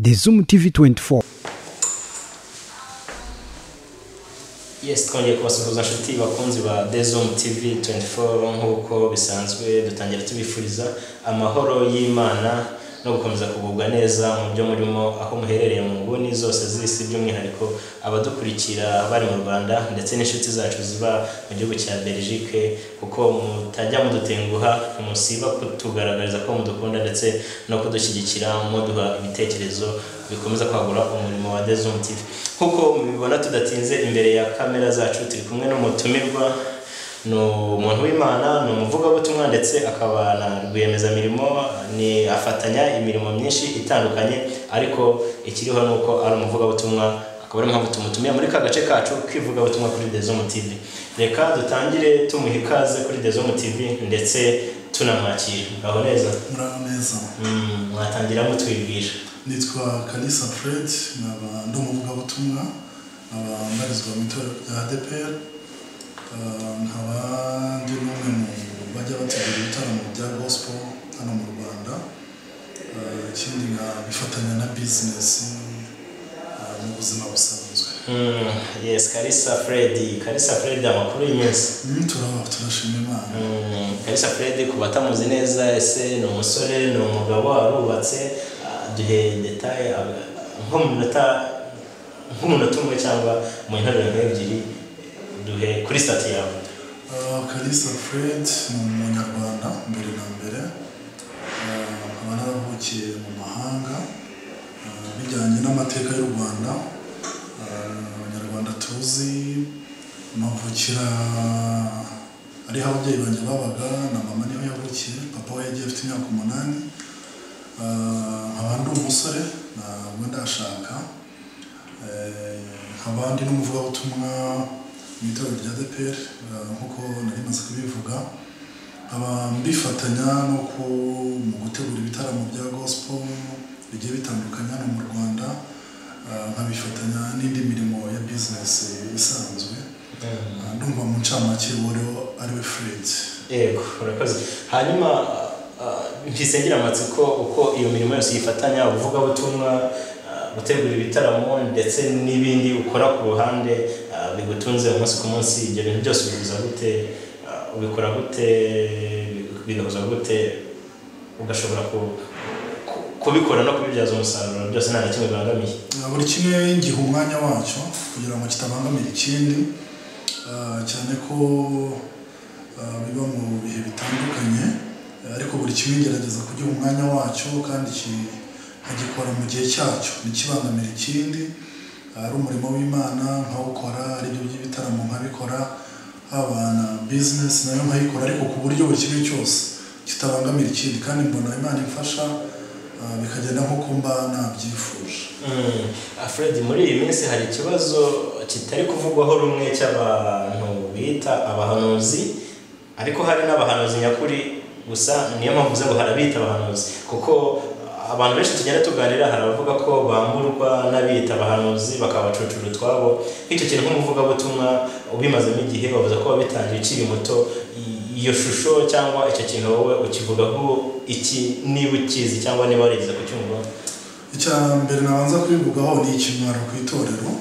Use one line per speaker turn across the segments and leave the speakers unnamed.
The Zoom TV 24.
Yes, twongeye kubasuhuza nshuti bakunzi ba The Zoom TV 24. Nk'uko bisanzwe dutangira tubifuriza amahoro y'Imana no gukomeza kugubwa neza mu byo murimo aho muherereye mu nguni zose z'isi, by'umwihariko abadukurikira bari mu Rwanda ndetse n'inshuti zacu ziba mu gihugu cya Belgique, kuko mutajya mudutenguha, musiba kutugaragariza ko mudukunda ndetse no kudushyigikira muduha ibitekerezo bikomeza kwagura umurimo wa The Zoom TV. Nk'uko mubibona, tudatinze, imbere ya kamera zacu turi kumwe n'umutumirwa. Ni umuntu w'Imana, ni umuvugabutumwa ndetse akaba na rwiyemezamirimo. Ni afatanya imirimo myinshi itandukanye, ariko ikiriho ni uko ari umuvugabutumwa, akaba ari impamvu tumutumiye muri ka gace kacu k'ivugabutumwa kuri The Zoom TV. Reka dutangire tumuha ikaze kuri The Zoom TV ndetse tunamwakira. Ngaho neza.
Muraho neza.
Mwatangira mutwibwira.
Nitwa Kalisa Fred, nkaba ndi umuvugabutumwa, nkaba mbarizwa mu itorero rya ADEPR, nkaba ndi n'umwe mu bajya bategura ibitaramo bya gospel hano mu Rwanda. Ikindi nkabifatanya na business mu buzima busanzwe.
Yes, Kalisa Fred. Kalisa Fred, amakuru y'iminsi?
Turashima Imana.
Kalisa Fred, ku batamuzi neza, ese ni umusore, ni umugabo, arubatse? Duhe détails nko mu minota, nk'umunota umwe cyangwa mu nteruro nk'ebyiri, duhe kuri status yawe.
Kalisa Fred ni umunyarwanda mbere na mbere, nkaba naravukiye mu mahanga. Bijyanye n'amateka y'u Rwanda, abanyarwanda tuzi, navukira ariho ababyeyi banjye babaga, na mama niho yavukiye, papa we yagiye afite imyaka 8. Nkaba ndi umusore, ntabwo ndashaka. Nkaba ndi n'umuvugabutumwa mu itorero rya ADEPR nk'uko nari maze kubivuga, nkaba mbifatanya no mu gutegura ibitaramo bya gospel bigiye bitandukanye hano mu Rwanda, nkabifatanya n'indi mirimo ya business isanzwe. Ndumva mu ncamake uwo ari we Fred.
Yego, urakoze. Hanyuma mpise ngira amatsiko uko iyo mirimo yose yifatanya, ubuvugabutumwa, gutegura ibitaramo ndetse n'ibindi ukora ku ruhande bigutunze umunsi ku munsi, ibyo bintu byose ubihuza gute? Ubikora gute? Bigahuza gute, ugashobora kubikora no kubibyaza umusaruro byose nta na kimwe bibangamiye?
Buri kimwe ngiha umwanya wacyo kugira ngo kitabangamira ikindi, cyane ko biba mu bihe bitandukanye, ariko buri kimwe ngerageza kugiha umwanya wacyo kandi nkagikora mu gihe cyacyo, ntikibangamire ikindi. Ari umurimo w'Imana nkawukora, ari ibyo by'ibitaramo nkabikora, haba na business nayo nkayikora, ariko ku buryo buri kimwe cyose kitabangamira ikindi, kandi mbona Imana imfasha, bikagenda nk'uko mba nabyifuje.
Fred, muri iyi minsi hari ikibazo kitari kuvugwaho rumwe cy'abantu bita abahanuzi, ariko hari n'abahanuzi nyakuri. Gusa niyo mpamvu mvuze ngo harabita abahanuzi, kuko abantu benshi tugenda tuganira hari abavuga ko bamburwa n'abita abahanuzi bakabacucura utwabo. Nk'icyo kintu, nk'umuvugabutumwa ubimazemo igihe, bavuze ko wabitangiye ukiri muto, iyo shusho cyangwa icyo kintu wowe ukivugaho iki, niba ukizi cyangwa niba warigeze kucyumva?
Icya mbere nabanza kubivugaho ni ikimwaro ku itorero,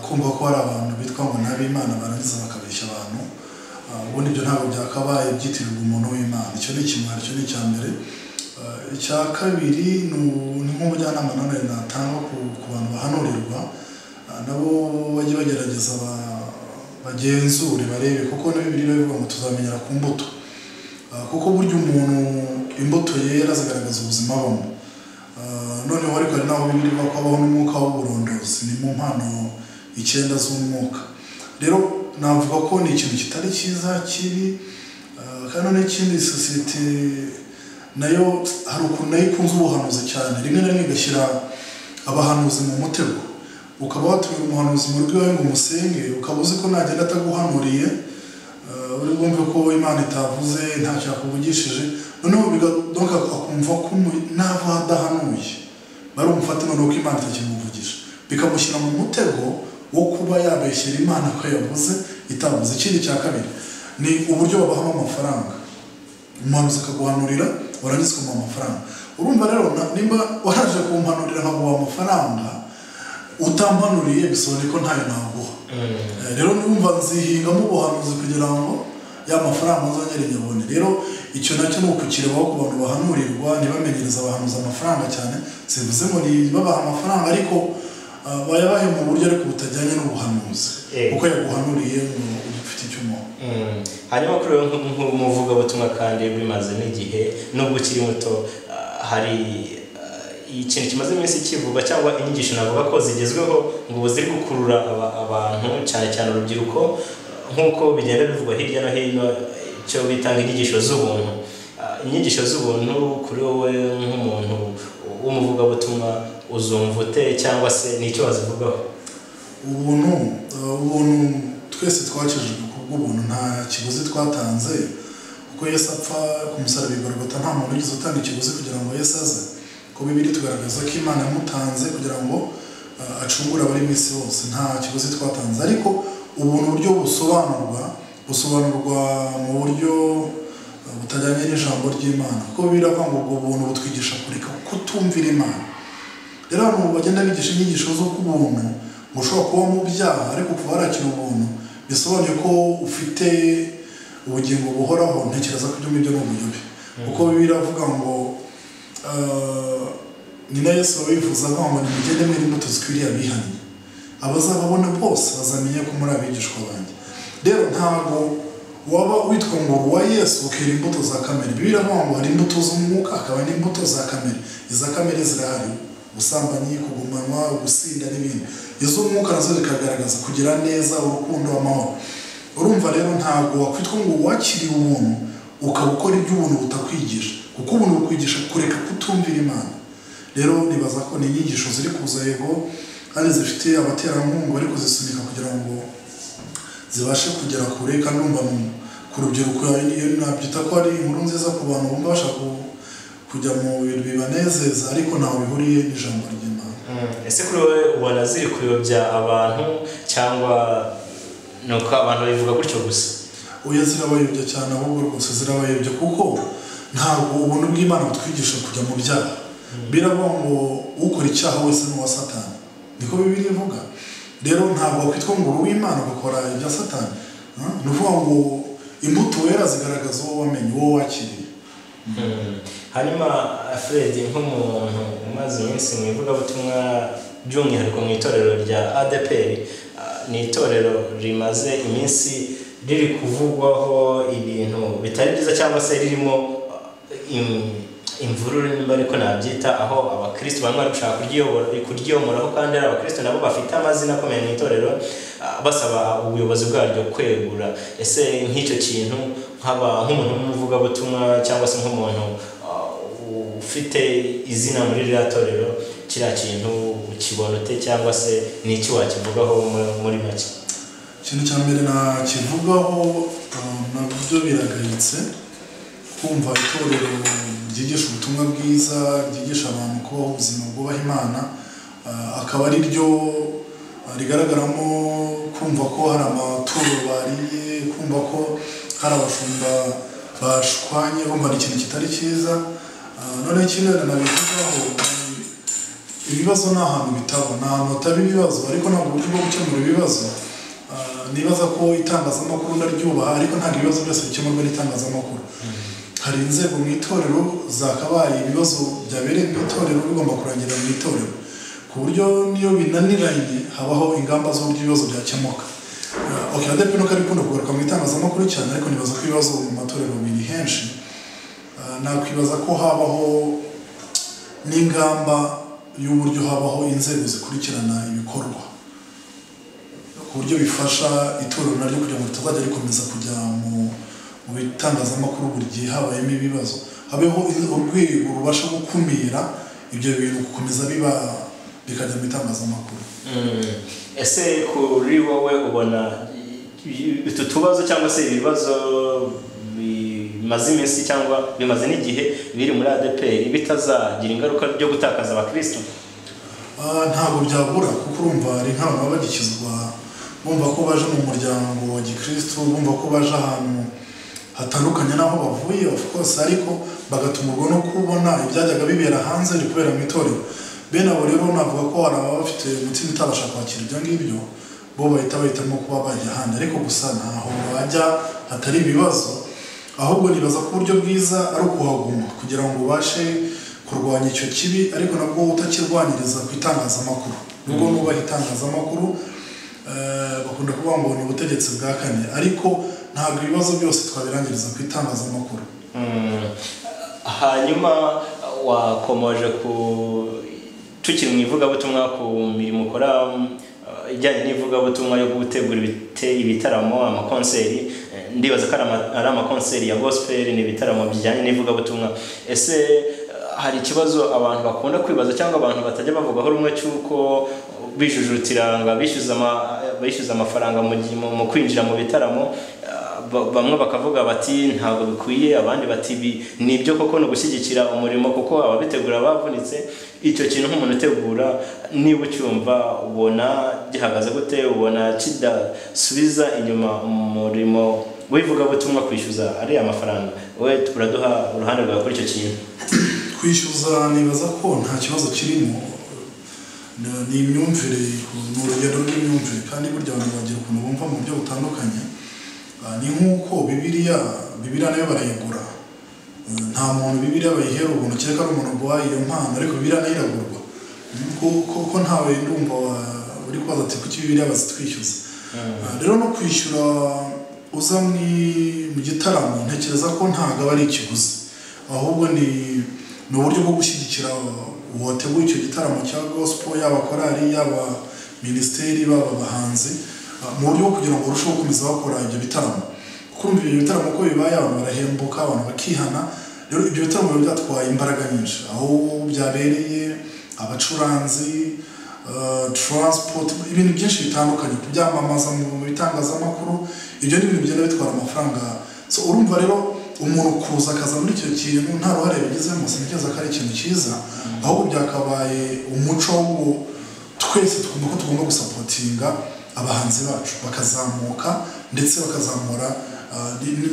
kumva ko hari abantu bitwa ngo ni ab'Imana barangiza bakabeshya abantu. Ubundi ibyo ntabwo byakabaye byitirirwa umuntu w'Imana. Icyo ni ikimwaro, icyo ni icya mbere. Icya kabiri ni nk'ubujyanama nanone natanga ku bantu bahanurirwa, nabo bajye bagerageza bagenzure, barebe, kuko na Bibiliya bivuga ngo tuzamenyera ku mbuto. Kuko burya umuntu imbuto yera zigaragaza ubuzima abamo. Noneho ariko hari n'aho Bibiliya ivuga ko habaho n'umwuka w'uburondozi, ni mu mpano icyenda z'umwuka. Rero navuga ko ni ikintu kitari cyiza, kibi. Kandi noneho ikindi, sosiyete nayo hari ukuntu nayo ikunze ubuhanuzi cyane, rimwe na rimwe igashyira abahanuzi mu mutego. Ukaba watumira umuhanuzi mu rugo iwawe ngo umusenge, ukaba uzi ko nagenda ataguhanuriye uri bwumve ko Imana itavuze, ntacyo yakuvugishije. Noneho donc akumva ko nava adahanuye bari umufate noneho ko Imana itakimuvugisha, bikamushyira mu mutego wo kuba yabeshyera Imana ko yavuze itavuze. Ikindi cya kabiri ni uburyo babahamo amafaranga. Umuhanuzi akaguhanurira, warangiza ukamuha amafaranga. Urumva rero nimba waraje kumpanurira nkaguha amafaranga, utampanuriye bisobanuye ko ntayo naguha. Rero numva nzihingamo ubuhanuzi kugira ngo ya mafaranga nzongere nyabone. Rero icyo nacyo ni ukukirebaho ku bantu bahanurirwa, ntibamenyereza abahanuzi amafaranga cyane. Sivuze ngo babaha amafaranga, ariko bayabahe mu buryo ariko butajyanye n'ubuhanuzi, kuko yaguhanuriye ngo ufite icyo umuha.
Hanyuma kuri wowe nk'umuvugabutumwa kandi bimaze n'igihe nubwo ukiri muto, hari ikintu kimaze iminsi kivugwa cyangwa inyigisho navuga ko zigezweho ngo ubu ziri gukurura abantu cyane cyane urubyiruko, nk'uko bigenda bivugwa hirya no hino, icyo bitanga inyigisho z'ubuntu. Inyigisho z'ubuntu kuri wowe nk'umuntu w'umuvugabutumwa uzumva ute, cyangwa se n'icyo wazivugaho?
Ubuntu twese twakijijwe kubw'ubuntu, nta kiguzi twatanze, kuko Yesu apfa ku musaraba i Golgotha nta muntu wigeze utanga ikiguzi kugira ngo Yesu aze. Ko Bibiliya tugaragaza ko Imana yamutanze kugira ngo acungure abari mu isi bose, nta kiguzi twatanze. Ariko ubuntu buryo busobanurwa mu buryo butajyanye n'ijambo ry'Imana, kuko Bibiliya iravuga ngo ubwo buntu butwigisha kureka kutumvira Imana. Rero abantu bagenda bigisha inyigisho z'uko ubuntu ngo ushobora kuba mu byaha ariko kuba warakira ubuntu bisobanuye ko ufite ubugingo buhoraho, ntekereza ko ibyo ngibyo ni ubuyobe. Kuko Bibiliya iravuga ngo ni na Yesu wabivuze avuga ngo nimugende mwere imbuto zikwiriye abihannye, abazababona bose bazamenye ko muri abigishwa banjye. Rero ntabwo waba witwa ngo uwa Yesu ukera imbuto za kamere. Bibiliya iravuga ngo hari imbuto z'umwuka hakaba n'imbuto za kamere. Iza kamere zirahari: ubusambanyi, kugumanwa, gusinda n'ibindi. Iz'umwuka nazo zikagaragaza kugira neza, urukundo, amahoro. Urumva rero ntabwo wakwitwa ngo wakiriye ubuntu ukaba ukora iby'ubuntu butakwigisha, kuko ubuntu bukwigisha kureka kutumvira Imana. Rero nibaza ko ni inyigisho ziri kuza, yego, kandi zifite abaterankunga bari kuzisunika kugira ngo zibashe kugera kure. Kandi urumva ku rubyiruko nabyita ko ari inkuru nziza ku bantu bumva bashaka kujya mu bintu bibanezeza, ariko ntaho bihuriye n'ijambo ry'Imana.
Ese kuri wowe ubona ziri kuyobya abantu, cyangwa ni uko abantu babivuga gutyo gusa?
Oya, zirabayobya cyane, ahubwo rwose zirabayobya, kuko ntabwo ubuntu bw'Imana butwigisha kujya mu byaha. Biravuga ngo ukora icyaha wese ni uwa Satani, niko Bibiliya ivuga. Rero ntabwo wakwitwa ngo uri uw'Imana ugakora ibya Satani. Ni ukuvuga ngo imbuto wera zigaragaza uwo wamenye, uwo wakiriye.
Hanyuma Fred, nk'umuntu umaze iminsi mu ivugabutumwa by'umwihariko mu itorero rya ADEPR, ni itorero rimaze iminsi riri kuvugwaho ibintu bitari byiza, cyangwa se ririmo imvururu nimba ariko nabyita, aho abakristo bamwe bari gushaka kuryiyomoraho, kandi ari abakristo nabo bafite amazina akomeye mu itorero, basaba ubuyobozi bwaryo kwegura. Ese nk'icyo kintu nk'umuntu w'umuvugabutumwa cyangwa se nk'umuntu ufite izina muri ririya torero, kiriya kintu ukibona ute, cyangwa se ni iki wakivugaho muri make?
Ikintu cya mbere nakivugaho nabyo biragayitse, kumva itorero ryigisha ubutumwa bwiza, ryigisha abantu kubaho ubuzima bwubaha Imana, akaba ari ryo rigaragaramo kumva ko hari amaturo bariye, kumva ko hari abashumba bashwanye, urumva ni ikintu kitari cyiza. Noneho ikindi nabivugaho, ibibazo ni ahantu bitaba, ni ahantu hataba ibibazo, ariko ntabwo uburyo bwo gukemura ibibazo. Nibaza ko itangazamakuru ndaryubaha, ariko ntabwo ibibazo byose bikemurwa n'itangazamakuru. Hari inzego mu itorero zakabaye ibibazo byabereye mu itorero bigomba kurangira mu itorero, ku buryo niyo binaniranye habaho ingamba z'uburyo ibibazo byakemuka. Okay, ADEPR nuko ari ikunda kugaruka mu itangazamakuru cyane, ariko nibaza ko ibibazo mu matorero biri henshi. Nakwibaza ko habaho n'ingamba y'uburyo habaho inzego zikurikirana ibikorwa, ku buryo bifasha itorero naryo kugira ngo ritazajya rikomeza kujya mu bitangazamakuru buri gihe habayemo ibibazo, habeho urwego rubasha gukumira ibyo bintu gukomeza biba bikajya mu itangazamakuru.
Ese kuri wowe ubona utu tubazo cyangwa se ibibazo bimaze iminsi cyangwa bimaze n'igihe biri muri ADEPR bitazagira ingaruka byo gutakaza abakristo?
Ntabwo byabura, kuko urumva ari nk'abantu baba bagikizwa, bumva ko baje mu muryango wa gikristo, bumva ko baje ahantu Hatandukanye n'aho bavuye, of course, ariko bagatungurwa no kubona ibyajyaga bibera hanze biri kubera mu itorero. Bene abo rero navuga ko hari ababa bafite umutima utabasha kwakira ibyo ngibyo, bo bahita bahitamo kuba bajya ahandi. Ariko gusa ntaho bajya hatari ibibazo, ahubwo nibaza ko uburyo bwiza ari ukuhaguma kugira ngo ubashe kurwanya icyo kibi, ariko nabwo utakirwanyiriza ku itangazamakuru. Nubwo nubaha itangazamakuru, bakunda kuvuga ngo ni ubutegetsi bwa kane, ariko ntabwo ibibazo byose twabirangiriza ku itangazamakuru.
Hanyuma wakomoje ku tukiri mu ivugabutumwa, ku mirimo ukora ijyanye n'ivugabutumwa yo gutegura ibitaramo, amakonseri. Ndibaza ko ari amakonseri ya gospel, ni ibitaramo bijyanye n'ivugabutumwa. Ese hari ikibazo abantu bakunda kwibaza cyangwa abantu batajya bavugaho rumwe cy'uko bijujutira ngo bishyuza amafaranga mu kwinjira mu bitaramo? Bamwe bakavuga bati ntabwo bikwiye, abandi bati nibyo koko, ni ugushyigikira umurimo kuko ababitegura bavunitse. Icyo kintu nk'umuntu utegura, niba ucyumva, ubona gihagaze gute? Ubona kidasubiza inyuma umurimo w'ivugabutumwa kwishyuza ariya mafaranga? Wowe uraduha uruhande rwawe kuri icyo kintu.
Kwishyuza nibaza ko nta kibazo kirimo, ni imyumvire, ni urugendo rw'imyumvire, kandi burya abantu bagira ukuntu bumva mu buryo butandukanye. Ni nk'uko Bibiliya nayo barayigura. Nta muntu Bibiliya bayihera ubuntu, kereka ari umuntu guhaye iyo mpano, ariko Bibiliya nayo iragurwa. Kuko ntawe ndumva uri kubaza ati kuki Bibiliya bazitwishyuza. Rero no kwishyura uza mu gitaramo, ntekereza ko ntabwo aba ari ikiguzi, ahubwo ni uburyo bwo gushyigikira uwateguye icyo gitaramo cya gospel, yaba korali, yaba minisiteri, baba abahanzi, mu buryo bwo kugira ngo barusheho gukomeza bakora ibyo bitaramo. Kuko urumva ibyo bitaramo uko bibaye, abantu barahembuka, abantu bakihana. Rero ibyo bitaramo biba byatwaye imbaraga nyinshi, aho byabereye, abacuranzi, transport, ibintu byinshi bitandukanye, kubyamamaza mu bitangazamakuru, ibyo ni ibintu bigenda bitwara amafaranga. So urumva rero umuntu kuza akaza muri icyo kintu nta ruhare yabigizemo, sintekereza ko ari ikintu cyiza, ahubwo byakabaye umuco wo twese tugomba ko tugomba gusapotinga abahanzi bacu bakazamuka, ndetse bakazamura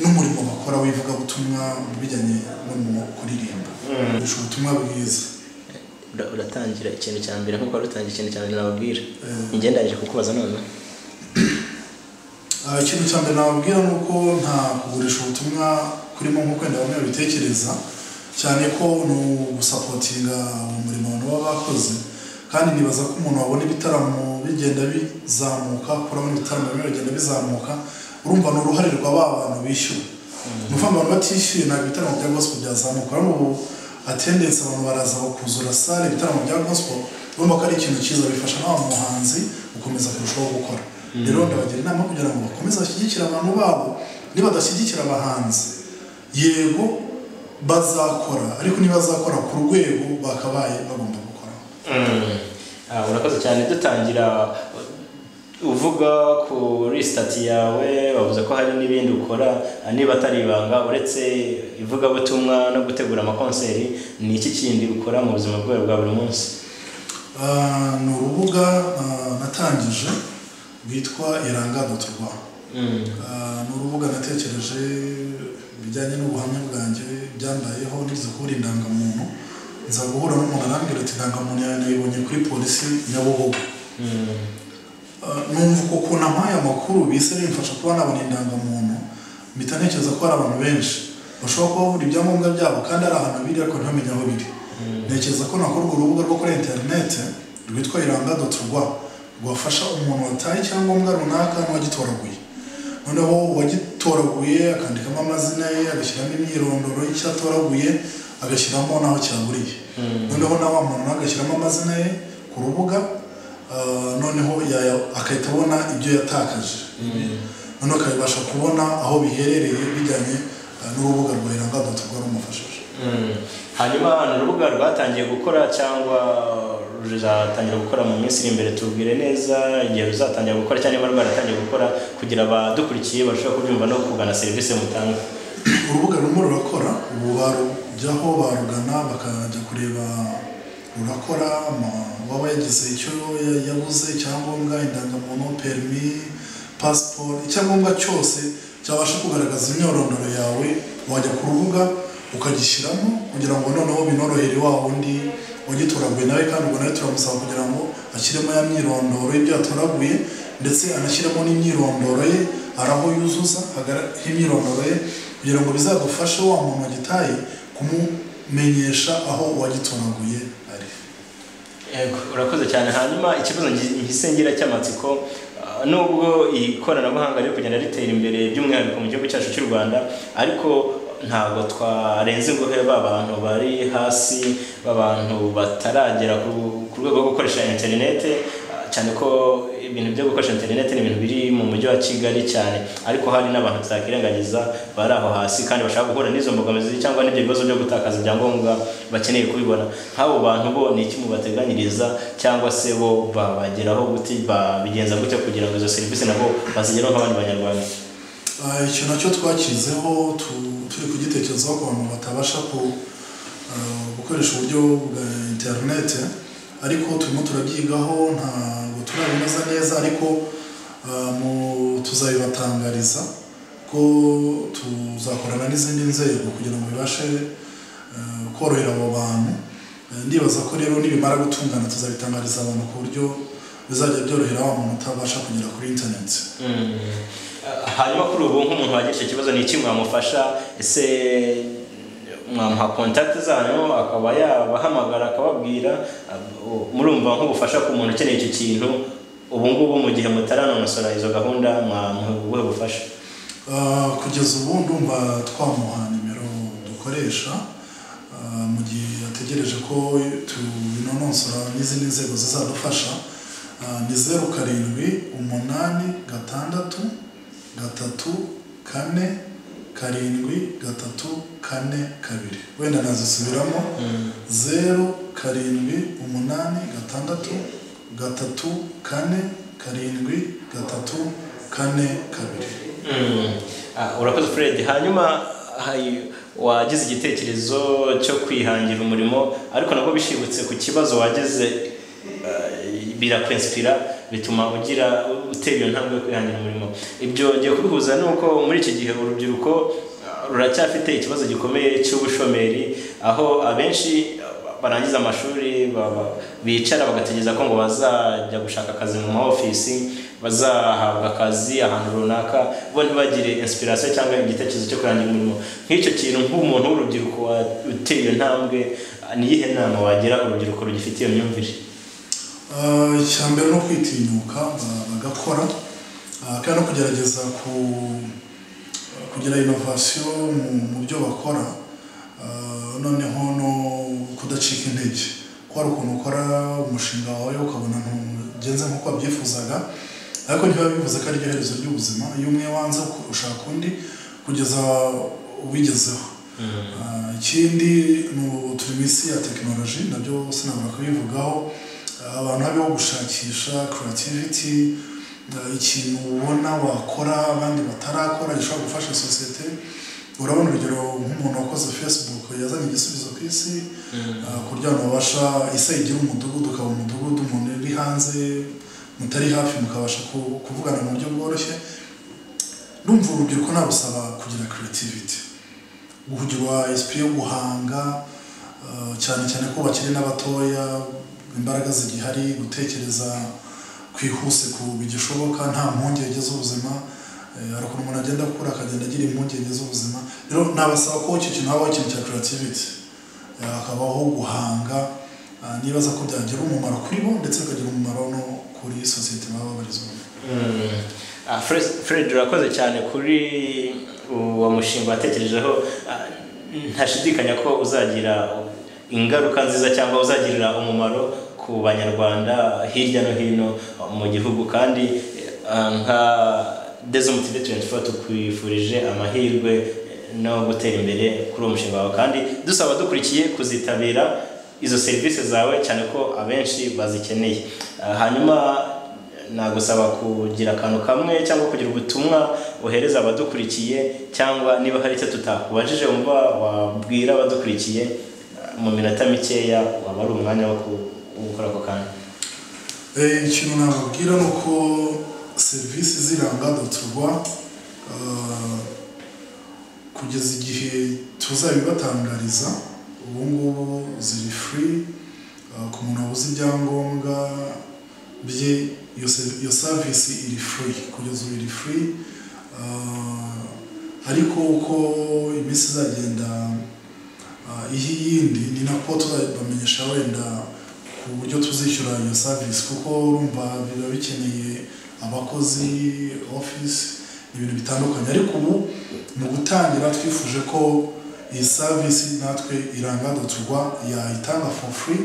n'umurimo bakora w'ivugabutumwa mu bijyanye no mu kuririmba ubutumwa bwiza.
Uratangira ikintu cya mbere nkuko wari utangiye ikintu cya mbere nababwira, njye ndangije kukubaza none.
Ikintu cya mbere nababwira ni uko nta kugurisha ubutumwa kurimo nk'uko wenda bamwe babitekereza, cyane ko ni ugusapotinga umurimo abantu baba bakoze. Kandi nibaza ko umuntu wabona ibitaramo bigenda bizamuka, kurabona ibitaramo bimwe bigenda bizamuka, urumva ni uruhare rwa ba bantu bishyura. Ni ukuvuga ngo abantu batishyuye ntabwo ibitaramo bya gospel byazamuka. Urabona ubu attendance, abantu baraza bakuzura salle ibitaramo bya gospel, urumva ko ari ikintu cyiza, bifasha na wa muhanzi gukomeza kurushaho gukora. Rero ndabagira inama kugira ngo bakomeze bashyigikire abantu babo. Nibadashyigikira abahanzi, yego bazakora, ariko ntibazakora ku rwego bakabaye bagomba gukora.
Urakoze cyane. Dutangira uvuga kuri stati yawe, bavuze ko hari n'ibindi ukora, niba atari ibanga, uretse ivugabutumwa no gutegura amakonseri, ni iki kindi ukora mu buzima bwawe bwa buri munsi?
Ni urubuga natangije rwitwa iranga.rwa. Ni urubuga natekereje bijyanye n'ubuhamya bwanjye byambayeho, nigeze kubura indangamuntu, nza guhura n'umuntu arambwira ati indangamuntu yawe nayibonye kuri polisi Nyabugogo. Numva uko ukuntu ampaye amakuru bise bimfasha kuba nabona indangamuntu, mpita ntekereza ko hari abantu benshi bashobora kuba babura ibyangombwa byabo kandi ari ahantu biri ariko ntibamenye aho biri. Ntekereza ko nakora urwo rubuga rwo kuri interineti rwitwa iranga.rwa rwafasha umuntu wataye icyangombwa runaka n'uwagitoraguye. Noneho uwagitoraguye akandikamo amazina ye, agashyiramo imyirondoro y'icyo atoraguye, agashyiramo n'aho cyaburiye. Noneho na wa muntu nawe agashyiramo amazina ye ku rubuga, noneho agahita abona ibyo yatakaje. Noneho akabasha kubona aho biherereye bijyanye n'urubuga rwa iranga.rwa rumufashije.
Hanyuma ni urubuga rwatangiye gukora cyangwa ruzatangira gukora mu minsi iri imbere? Tubwire neza igihe ruzatangira gukora cyangwa niba rwaratangiye gukora, kugira abadukurikiye barusheho kubyumva no kugana serivisi mutanga.
Urubuga rurimo rurakora ubu, barujyaho barugana bakajya kureba rurakora. Waba yagize icyo yabuze, icyangombwa, indangamuntu, perimi, pasiporo, icyangombwa cyose cyabasha kugaragaza imyorondoro yawe, wajya ku rubuga ukagishyiramo kugira ngo noneho binorohere wa wundi wagitoraguye nawe, kandi ubwo nawe turamusaba kugira ngo ashyiremo ya myirondoro y'ibyo yatoraguye, ndetse anashyiremo n'imyirondoro ye, araho yuzuza imyirondoro ye kugira ngo bizadufashe wa muntu wagitaye kumumenyesha aho uwagitoraguye ari.
Yego, urakoze cyane. Hanyuma ikibazo ngise ngira cy'amatsiko, nubwo ikoranabuhanga riri kugenda ritera imbere by'umwihariko mu gihugu cyacu cy'u Rwanda, ariko ntabwo twarenze ingohe b'abantu bari hasi, b'abantu bataragera ku rwego rwo gukoresha interinete, cyane ko ibintu byo gukoresha interinete ni ibintu biri mu mujyi wa Kigali cyane, ariko hari n'abantu tutakirengagiza bari aho hasi kandi bashaka guhura n'izo mbogamizi cyangwa n'ibyo bibazo byo gutakaza ibyangombwa bakeneye kubibona. Nk'abo bantu bo ni iki mubateganyiriza, cyangwa se bo babageraho gute, babigenza gute kugira ngo izo serivisi nabo bazigereho nk'abandi banyarwanda?
Icyo nacyo twakizeho, turi kugitekerezaho ku bantu batabasha gukoresha uburyo bwa interinete, ariko turimo turabyigaho, ntabwo turabinoza neza, ariko tuzabibatangariza ko tuzakorana n'izindi nzego kugira ngo bibashe korohera abo bantu. Ndibaza ko rero nibimara gutungana tuzabitangariza abantu ku buryo bizajya byorohera wa muntu utabasha kugera kuri interineti.
Hanyuma kuri ubu nk'umuntu wagira icyo kibazo ni iki mwamufasha? Ese mwamuha contact zanyu akaba yabahamagara akababwira? Murumva nk'ubufasha ku muntu ukeneye icyo kintu ubu ngubu mu gihe mutaranonosora izo gahunda, mwamuha ubuhe bufasha?
Kugeza ubu ndumva twamuha nimero dukoresha mu gihe ategereje ko tubinonosora n'izindi nzego zizadufasha. Ni 0 7 8 6 3 4 7 3 4 2. Wenda nazisubiramo: 0 7 8 6 3 4 7 3 4 2.
Urakoze Fred. Hanyuma wagize igitekerezo cyo kwihangira umurimo, ariko nabwo bishibutse ku kibazo wagize birakwinspira, bituma ugira utera iyo ntambwe yo kwihangira umurimo. Ibyo ngiye kubihuza nuko muri iki gihe urubyiruko ruracyafite ikibazo gikomeye cy'ubushomeri, aho abenshi barangiza amashuri bicara bagategereza ko ngo bazajya gushaka akazi mu ma ofisi, bazahabwa akazi ahantu runaka, bo ntibagire inspiration cyangwa igitekerezo cyo kwihangira umurimo. Nk'icyo kintu, nk'umuntu w'urubyiruko uteye iyo ntambwe, ni iyihe nama wagira urubyiruko rugifite iyo myumvire?
Icya mbere no kwitinyuka bagakora, kandi no kugerageza kugira innovation mu byo bakora, noneho no kudacika intege, ko hari ukuntu ukora umushinga wawe ukabona ntugenze nk'uko wabyifuzaga, ariko ntibiba bivuze ko ari ryo herezo ry'ubuzima. Iyo umwe wanze ushaka undi kugeza ubigezeho. Ikindi turi mu isi ya tekinoloji, nabyo sinabura kubivugaho. Abantu habeho gushakisha creativity, ikintu ubona wakora abandi batarakora gishobora gufasha sosiyete. Urabona urugero nk'umuntu wakoze Facebook yazanye igisubizo ku isi, ku buryo abantu babasha, isi igira umudugudu ukaba umudugudu, umuntu uri hanze mutari hafi mukabasha kuvugana mu buryo bworoshye. Ndumva urubyiruko nabusaba kugira creativity, kugira esprit yo guhanga, cyane cyane ko bakiri n'abatoya, imbaraga zigihari, gutekereza kwihuse ku bigishoboka, nta mpungenge z'ubuzima. Hari ukuntu umuntu agenda akura akagenda agira impungenge z'ubuzima. Rero nabasaba ko icyo kintu habaho ikintu cya creativity, hakabaho guhanga. Nibaza ko byagira umumaro kuri bo ndetse bikagira umumaro no kuri sosiyete baba babarizwamo.
Fred, urakoze cyane kuri uwo mushinga watekerejeho. Ntashidikanya ko uzagira ingaruka nziza cyangwa uzagirira umumaro ku banyarwanda hirya no hino mu gihugu, kandi nka Dezom TV 24 tukwifurije amahirwe no gutera imbere kuri uwo mushinga wawe, kandi dusaba dukurikiye kuzitabira izo serivisi zawe, cyane ko abenshi bazikeneye. Hanyuma nagusaba kugira akantu kamwe cyangwa kugira ubutumwa ohereza abadukurikiye, cyangwa niba hari icyo tutakubajije wumva wabwira abadukurikiye mu minota mikeya, waba ari umwanya wo gukora ako kanya.
Ikintu nababwira ni uko serivisi z'iranga.rwa Kugeza igihe tuzabibatangariza, ubu ngubu ziri free ku muntu wabuze ibyangombwa bye. Iyo service iri free, kugeza ubu iri free. Ariko uko iminsi izagenda iha iyindi, ni nako tuzabamenyesha wenda ku buryo tuzishyura iyo service, kuko urumva biba bikeneye abakozi, office, ibintu bitandukanye. Ariko ubu mu gutangira twifuje ko iyi service natwe Iranga.rw yayitanga for free,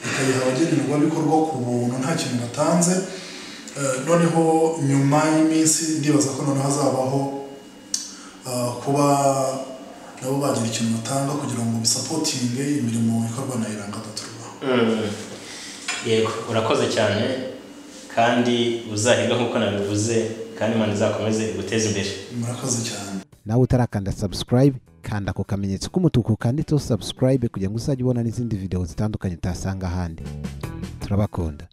ikayiha abagenerwabikorwa ku buntu, nta kintu batanze. Noneho nyuma y'iminsi ndibaza ko noneho hazabaho kuba nabo bagira ikintu batanga kugira ngo bisupportinge imirimo ikorwa na Iranga.rw.
Yego, urakoze cyane kandi uzahirwe nk'uko nabivuze, kandi Imana izakomeze iguteze imbere.
Murakoze cyane.
Nawe utarakanda subscribe, kanda ako kamenyetso k'umutuku kanditseho subscribe kugira ngo uzajye ubona n'izindi video zitandukanye utasanga ahandi. Turabakunda.